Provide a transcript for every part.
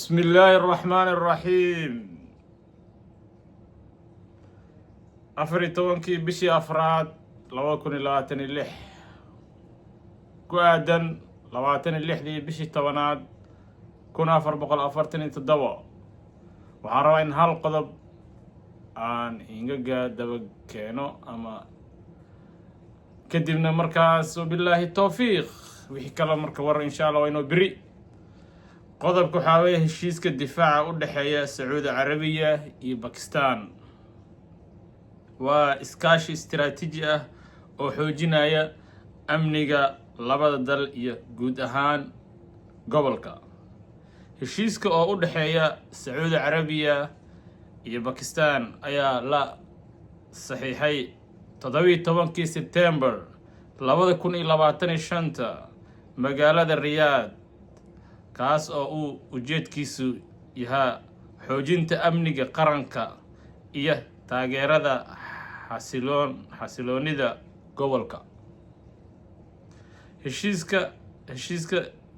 بسم الله الرحمن الرحيم. 14-kii bishii afraad 2026, ku aadan 26-dii bishii 10aad 1447, waxaan rabaa in hal qodob aan ingaga daba keeno ama kadibna markaas, وبالله التوفيق, wixii kale marka war insha Allah waa inoo beri. Qodobka waxaa weeye heshiiska difaaca u dhexeeya Sacuudi Carabiya iyo Bakistan. Waa iskaashi istiraatiiji ah oo xoojinaya amniga labada dal iyo guud ahaan gobolka. Heshiiska oo u dhexeeya Sacuudi Carabiya iyo Bakistan ayaa la saxiixay 17-kii Sebtembar 2025 magaalada Riyaad, kaas oo uu ujeedkiisu yahaa xoojinta amniga qaranka iyo taageerada xasiloonida gobolka. Heshiiska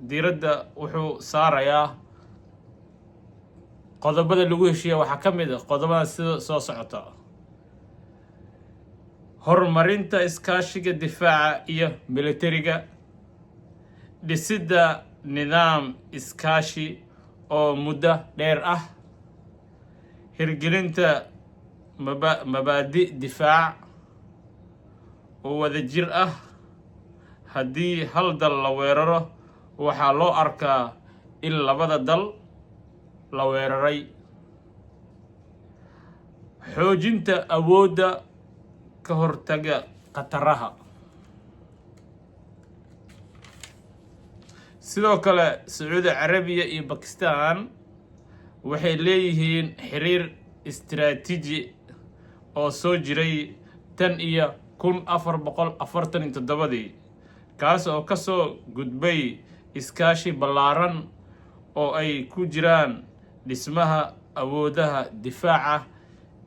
diiradda wuxuu saarayaa qodobada lagu heshiiya. Waxaa ka mid ah qodobada sida soo socota: horumarinta iskaashiga difaaca iyo militariga, dhisidda nidaam iskaashi oo muddo dheer ah, hirgelinta mabaadi' difaac oo wadajir ah, haddii hal dal la weeraro waxaa loo arkaa in labada dal la weeraray, xoojinta awoodda ka hortaga khataraha. Sidoo kale, Sacuudi Carabiya iyo Bakistan waxay leeyihiin xiriir istiraatiiji oo soo jiray tan iyo 1447-dii, kaas oo kasoo gudbay iskaashi ballaaran oo ay ku jiraan dhismaha awoodaha difaaca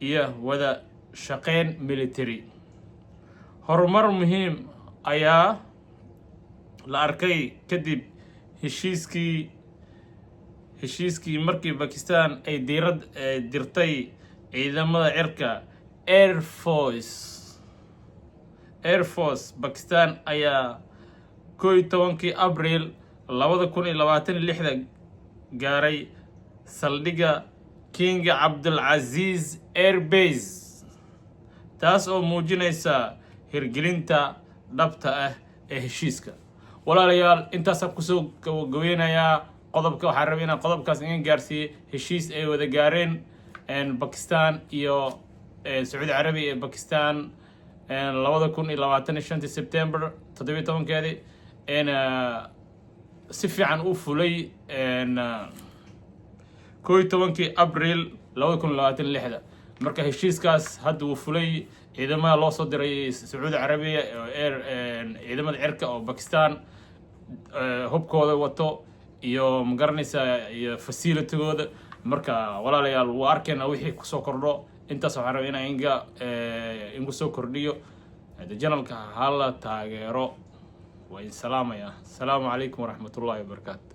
iyo wada shaqeyn military. Horumar muhiim ayaa la arkay kadib heshiiskii markii Bakistan ay diirad dirtay ciidamada cirka Air Force Bakistan ayaa 11-kii Abriil 2026-da gaaray saldhigga King Cabdulcasiis Airbase, taas oo muujinaysa hirgelinta dhabta ah ee heshiiska. Walaalayaal, intaasaan kusoo gabagabeynayaa qodobka. Waxaan rabay inaan qodobkaas iga gaarsiiyey heshiis ay wada gaareen Bakistan iyo Sacuudi Carabiya ee Bakistan 2025-tii September 17-keedii, si fiican u fulay 11-kii Abriil 2026-da. Marka heshiiskaas hadda wuu fulay. Ciidamada loo soo diray Sacuudi Carabiya oo air ciidamada cirka oo Bakistan hubkooda wato iyo magaranaysa iyo facilitygooda. Marka walaalayaal, waa arkayna wixii kusoo kordho. Intaas waxaan rabay inaan ingu soo kordhiyo. Channelka hala taageero. Waa in salaamaya. Asalaamu calaykum waraxmatullahi wabarakaatu.